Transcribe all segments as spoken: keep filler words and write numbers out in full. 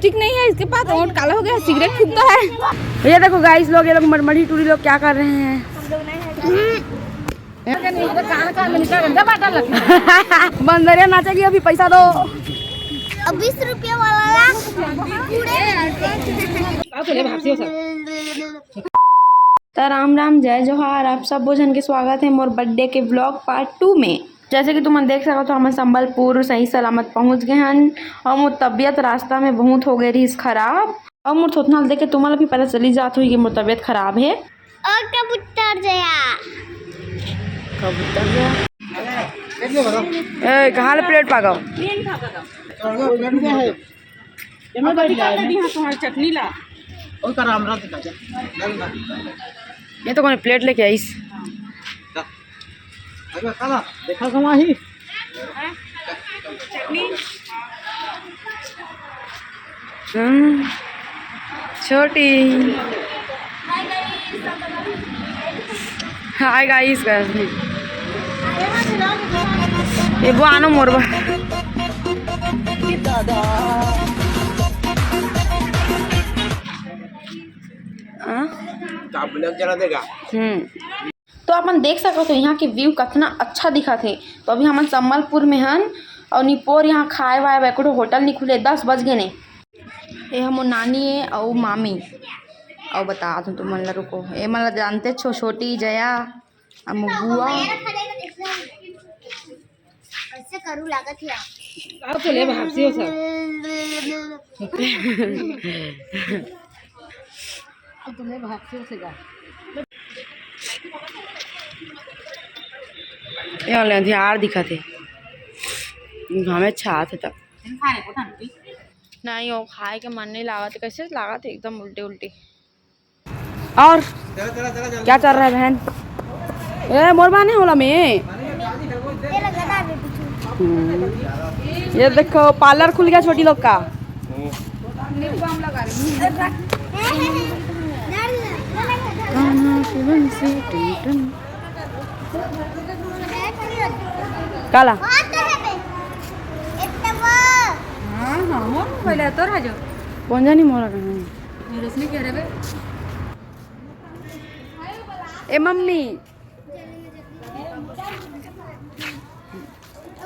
ठीक नहीं है इसके पास, ओंठ काला हो गया, सिगरेट फूकता है। ये देखो गाइस लोग, ये लोग मरमरी टूरी लोग क्या कर रहे हैं। बंदरिया नाचेगी अभी, पैसा दो। अब बीस रुपये वाला ला। त राम राम, जय जोहार, आप सबो झन के स्वागत है मोर बर्थडे के व्लॉग पार्ट टू में। जैसे कि तुमन देख सकत हो, हमन संबलपुर सही सलामत पहुंच गए हन और मोर तबीयत रास्ता में बहुत हो गए रहिस खराब। और मोर थोथना ल देख के तुमन ल भी पता चली जात होही कि मोर तबीयत खराब है। और कबूतर जया। कबूतर जया। ए, कहाँ ले प्लेट पागल? एमे बैठ जाए, एमे। तुम्हारी चटनी ला। ओकर हमरा दिखा दे। ये तो कौन प्लेट लेके आइस? देखा कमा ही। चटनी। हम्म, छोटी। हाय गाइस, ये वो आनो मोरबा। आ? हम्म। तो अपन देख सकत हो यहाँ के व्यू कितना अच्छा दिखत हे। तो अभी हमन संबलपुर में हन और निपोर यहाँ खाए वाए बर एको ठो होटल नहीं खुले, दस बज गए ने। ये हमर नानी है और मामी। और बता तुम, तुम मन ला रुको, ये मन ला जानते छो, छोटी जया, अम्मू बुआ। कैसे करू लागत है? आओ तो ले भाग से हो सब। अब तो ले भाग से हो से जा। ये वाले अंधियार दिखत हे। घामे छात हे तब। नहीं, वो खाए के मन नहीं लागत हे। कैसे लागत हे एकदम उल्टे उल्टे। और क्या चल रहा है बहन? ए, मोर बाने होला में। हम्म। ये देखो, पार्लर खुल गया छोटी लोग का। काला? हाँ, हाँ, मोर photo ले, तोर है जो। कौन जानी मोरा कहाँ है? ये रोशनी कह रहे बे। ए मम्मी,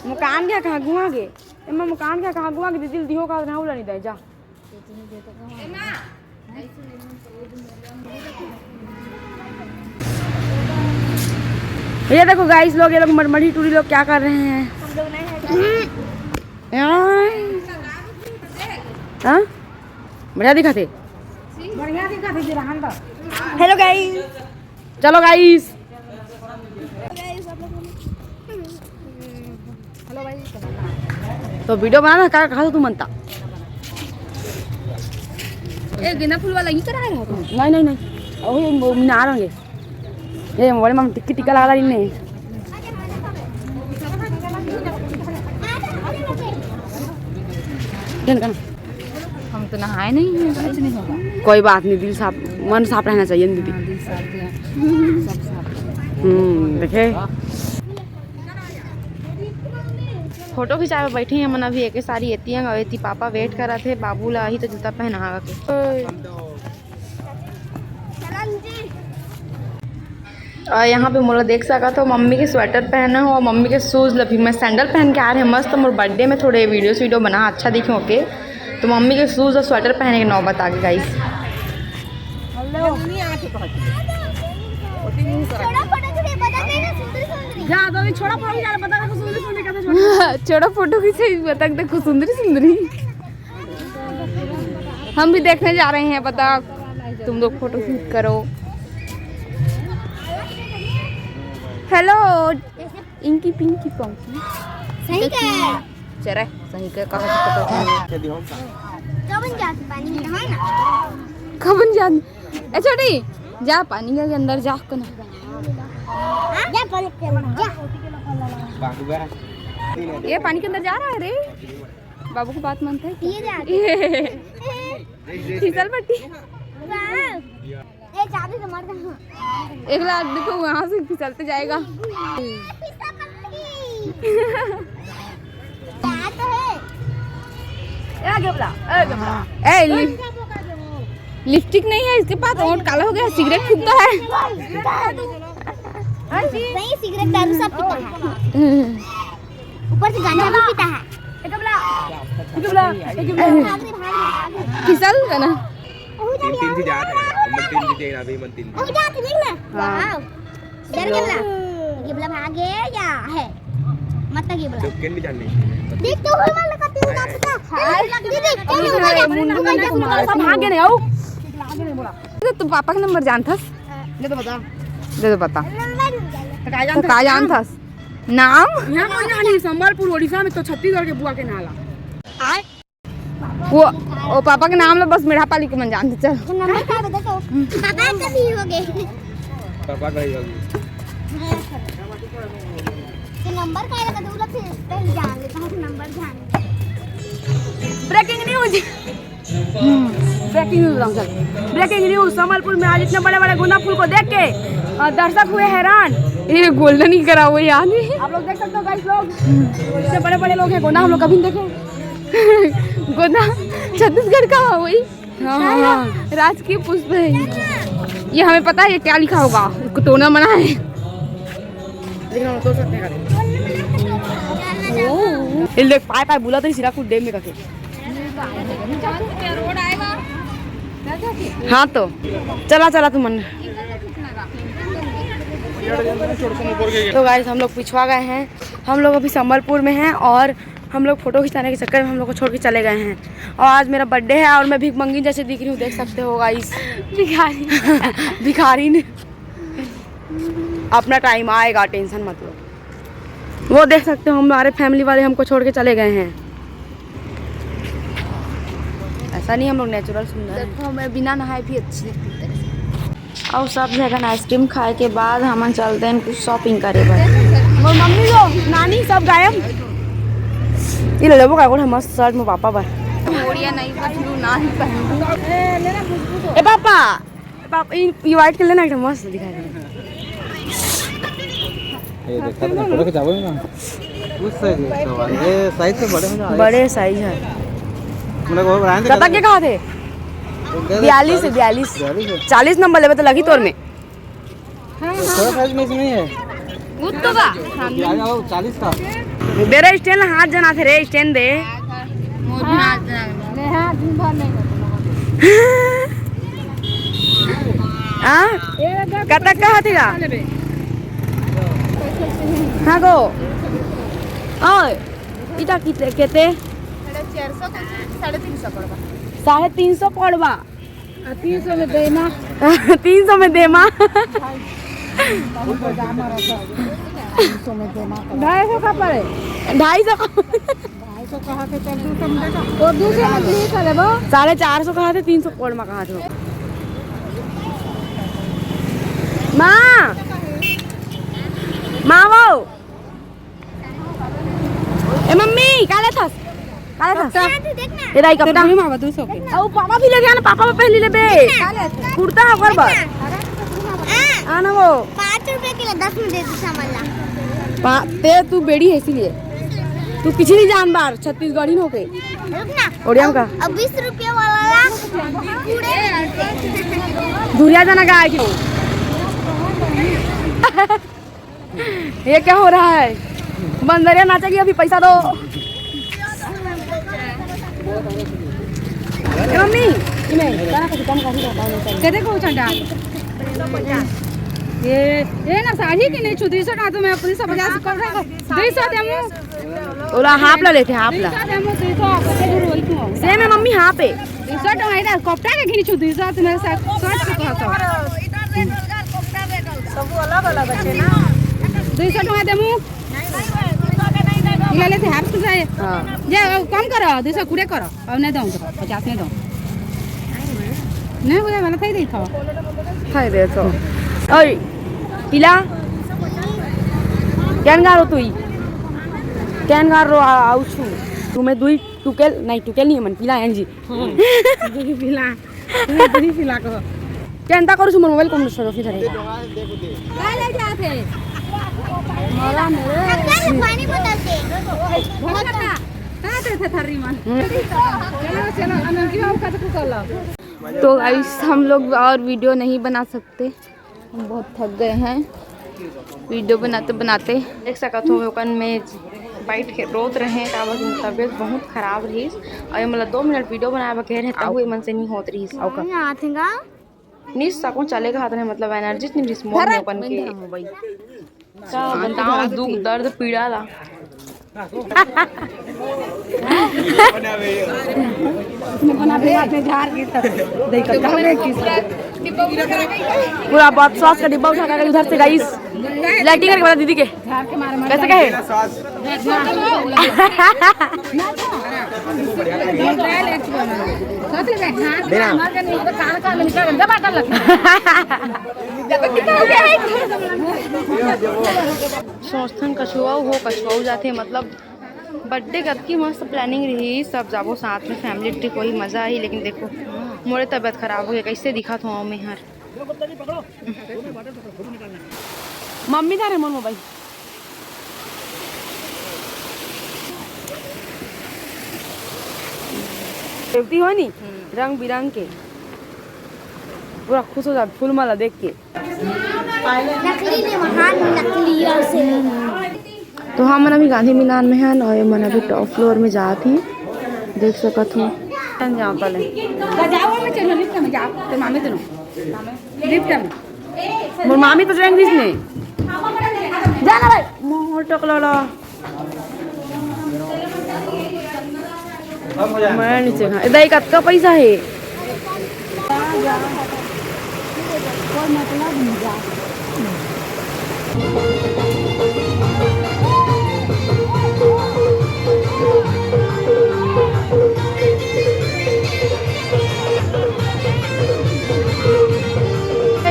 मुकान गया कहाँ गुआ गे? ए मम्मी, मुकान गया कहाँ गुआ गे? दीदी दिहो का ना उला नहीं दे जा। ये देखो गाइस लोग, ये लोग मरमरी टूरी लोग क्या कर रहे हैं? हम लोग नहीं है। हाँ? बढ़िया दिखत हे। बढ़िया दिखत हे जी, रहन दो। हेलो गाइस, चलो गाइस। हेलो भाई। तो वीडियो बना ना, का कहा तू मनता? ए, गेंदा फूल वाला ही करा रहा था। नहीं, नहीं, नहीं, वही मीनार होंगे। ए, मोबाइल में टिक्की टिक्का लगा ला इनने। चल, चल। हम तो नहाए नहीं हैं, कुछ नहीं होगा। कोई बात नहीं, दिल साफ, मन साफ रहना चाहिए ना दीदी। हाँ, दिल साफ है। सब साफ है। हम्म, देखे। फोटो खिंचावे बैठे हैं हमन अभी, एके सारी एती अंग, एती पापा वेट करत हे, बाबू ला आही तो जूता पहना के। और यहाँ पे मोला देख सकत हो, मम्मी के स्वेटर पहना हो और मम्मी के शूज ल भी। मैं सैंडल पहन के आ रहे हैं मस्त, मोर बर्थडे में थोड़े वीडियोस वीडियो बना, अच्छा दिखे ओके। तो मम्मी के शूज और स्वेटर पहने के नौबत आ गई गाइस। जा, तो अभी छोड़ा फोटो खींचा, बता दे, सुंदरी सुंदरी। छोड़ा फोटो खींचे, बता दे, सुंदरी सुंदरी। हम भी देखने जा रहे हैं, बताओ, तुम लोग फोटो शूट करो। Hello, inky Pinki ponky. सही कहे। चरे, सही कहे, कहाँ से पता चला? कबन जात पानी में, है ना? कबन जात? ए छोटी, जा पानी के अंदर जा, कना। हाँ? जा पानी के अंदर, जा। ये पानी के अंदर जा रहा है रे। बाबू की बात मानता है क्या? ये जा। ये। फिसल पट्टी। वाह। ए, चाबी तो मार दे। एक लाख देखो, वहां से फिसलते जाएगा। फिसल पट्टी। क्या तो है? ए, गेबला, ए, गेबला। ए, लि-, लिपस्टिक नहीं है इसके पास, होंठ काला हो गया, सिगरेट फूकता है। नहीं, सिगरेट दारू सब पीता है, ऊपर से गांजा भी पीता है। ए, गेबला, ए, गेबला, ए, गेबला। भाग रे, भाग रे, भाग रे। फिसल का ना। तीन, तीन जी जा रहे हैं, हम लोग तीन जी जा रहे हैं, अभी मन तीन जी। ओ, जा, तू देख ना। हाँ। वाओ। डर गेबला। गेबला भागे या है? मत गेबला। चुपके नहीं जाने। देख तो, हो मार लगा, तीन का था। हाँ। दीदी, चल, अरे, ऊपर जा, मुंडू ऊपर जा, में ऊपर जा। भाग गए नहीं, आओ। तो तू पापा का नंबर जानथस? दे तो बता। दे तो बता। नंबर नहीं जाने। तो का तो जानथस? का जानथस? नाम? यहाँ कोई ना नहीं, संबलपुर, उड़ीसा में तो छत्तीसगढ़ के बुआ के नाला। वो, वो पापा के नाम ला बस मेढ़ा पाली के मन जानथे, चल। नंबर का बता तो। पापा का भी हो गए। पापा का ही हो गए। तो नंबर का लगा, दो लग से पहले जान लेता हूँ, नंबर जान। Breaking news. Breaking news, breaking news. Sambalpur में आज इतने बड़े बड़े गोंदा फूल को देख के, अ, दर्शक हुए हैरान। ये गोल्डन ही करा हुआ यार। आप लोग देख सकते हो गाइस लोग, इतने बड़े बड़े लोग हैं गोंदा, हम लोग कभी नहीं देखे। गोंदा छत्तीसगढ़ का है वही। हाँ, हाँ, हाँ। राजकीय पुष्प है। ये हमें पता है ये क्या लिखा होगा, इसको तोड़ना मना है। लेकिन हम तोड़ सकते हैं। ये देख, पाए पाए बोला तो सिराकुट डैम में करके। हाँ तो चला, चला तुमन। तो गाइस, हम लोग पिछुआ गए हैं। हम लोग अभी संबलपुर में हैं और हम लोग फोटो खिंचाने के चक्कर में हम लोग को छोड़ के चले गए हैं। और आज मेरा बर्थडे है और मैं भीख मंगी जैसे दिख रही हूँ, देख सकते हो गाइस। भिखारी। भिखारी ने। अपना टाइम आएगा, टेंशन मत लो। वो देख सकते हो, हमारे फैमिली वाले हमको छोड़ के चले गए हैं। ऐसा नहीं, हम लोग नेचुरल सुंदर हैं। देखो, मैं बिना नहाए भी अच्छी दिखती हूँ। और सब जगह आइसक्रीम खाए के बाद हमन चलते हैं कुछ शॉपिंग करे बर। मोर मम्मी को, नानी सब गायब। ये ले लेबो का, मस्त शर्ट में पापा बर। ओड़िया नहीं बचलू, ना ही पहनू। ए पापा, पापा, ये, ये व्हाइट कलर ना एकदम मस्त दिखाई दे। ये देखा तो फोटो खिंचाबो ना। उस साइज है सवाल। ये साइज तो बड़े हो जाए। बड़े साइज है। मतलब वो ब्रांड कतक के कहा थे? बयालीस है, बयालीस। बयालीस है। चालीस नंबर लेबे तो लगी तोर में। थोड़ा साइज में इसमें है। वो तो बा। चालीस का। दे रे स्टैंड, हाथ जना थे रे, स्टैंड दे। मोर भी हाथ जना। ले, हाँ, दिन भर नहीं करते। हाँ? कतक कहा थे गा? हाँ गो। ओए, इटा कितने, केते? साढ़े चार सौ को, साढ़े तीन सौ पड़बा। साढ़े तीन सौ पड़बा। आ, तीन सौ में देना। तीन सौ में देमा। ढाई सौ का पड़े। ढाई सौ का। ढाई सौ कहा थे, चल, दो सौ में देना। तो दो सौ में दे, चले वो। साढ़े चार सौ कहा थे, तीन सौ कोड में कहा थे। माँ, माँ वो। ए मम्मी, का लेथस? का लेथस? ये दाई कपड़ा। तेरे में आवा दो सौ के। ओ पापा भी ले गया ना, पापा में पहले लेबे। कुर्ता है ओकर बर। आ ना वो। पाँच रुपए के लिए दस में दे दी सामान ला। पा-, ते तू बेड़ी है इसीलिए। तू किसी नहीं जान बार, छत्तीसगढ़ी हो के। रुक ना। ओड़िया में का? अब बीस रुपये वाला ला। पूरे धुरिया जाना गाय के। ये क्या हो रहा है? बंदरिया नाचेगी, अभी पैसा दो। ए मम्मी, इमे, तारा को कम कर ही रहता है। कदे को चंडा? ये, ये ना साड़ी के नहीं छू, दुई सौ का तो मैं दुई सौ पचास कर रहा है। दुई सौ दे मु। ओला हाफ ला लेते, हाफ ला। दुई सौ दे मु, दुई सौ आपको जरूर वही क्यों? सेम है मम्मी, हाफ है। दुई सौ टका इधर कपड़ा के घिनी छू, दुई सौ तुम्हारे साथ सोच चुका था। सब अलग अलग है ना। दुई सौ टका दे मु। इला लेते हाफ से जाए। हाँ। जा, अब कम करो, दुई सौ कुड़े करो। अब नहीं दो, पचास नहीं दो। नहीं, वो वाला था ही देखो। खाई दे तो। ओए, पिला। केन गारो तुई? केन गारो आ-, आउछु? तुम्हें दुई टुकेल, नहीं, टुकेल नहीं है मन, पिला एन जी। हाँ, दुई पिला। दुई पिला को। केंता करू छु मोर मोबाइल को मुझे फिर धरेगा। का ले जाते? मारा मेरे। पानी बोतल दे। भगत का। कहाँ तो गाइस, हम लोग और वीडियो नहीं बना सकते, हम बहुत थक गए हैं वीडियो बनाते बनाते। देख सकत हो, ओकन में बैठ के रोत रहे, काबर कि तबीयत बहुत खराब रहिस। और ये मतलब दो मिनट वीडियो बनाए बर कहे रहे, तब ये मन से नहीं होत रहिस। नहीं सकूं, चले का हाथ नहीं, मतलब एनर्जी नहीं रहिस मोर में ओपन के। का बताओ दुख दर्द पीड़ा ला। पूरा बाथ सॉस का डिब्बा उठा के उधर से गाइस लैट्रिन करके बता दीदी के। कैसे कहे? सोचथन कछुआऊ हो, कछुआऊ जाथे, मतलब बर्थडे के अतकी मस्त प्लानिंग रही, सब जाबो साथ में, फैमिली ट्रिप, वही मजा आही। लेकिन देखो, मोरे तबीयत खराब हो गया, कैसे दिखत हो मैं हर। मम्मी जा रहे मोर मोबाइल। सेवती हो नी, रंग बिरंग के, पूरा खुश हो जात फूल माला देख के। नकली ने महान नकली से। तो हमन अभी गांधी मैदान में हन और ये मन अभी टॉप फ्लोर में जात ही, देख सकत हो। जाओ पहले। जाओ, मैं चलो लिफ्ट में जाओ, तो मामे दोनों। लिफ्ट में। मोर मामी तो जाएंगे इसमें। जाना भाई। मोर टकला ला। मैं नीचे खा। ए दाई, कतका पैसा हे?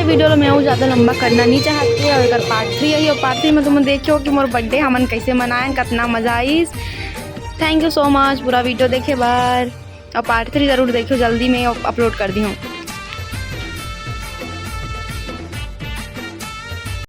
वीडियो ला मैं अउ ज्यादा लंबा करना नहीं चाहत के, और एकर पार्ट थ्री आही, और पार्ट थ्री में तुम देखियो कि मोर बर्थडे हमन कैसे मनाए, कितना मजा आइस। Thank you so much पूरा वीडियो देखे बर, और पार्ट थ्री जरूर देखियो, जल्दी मैं अपलोड कर दी हूँ।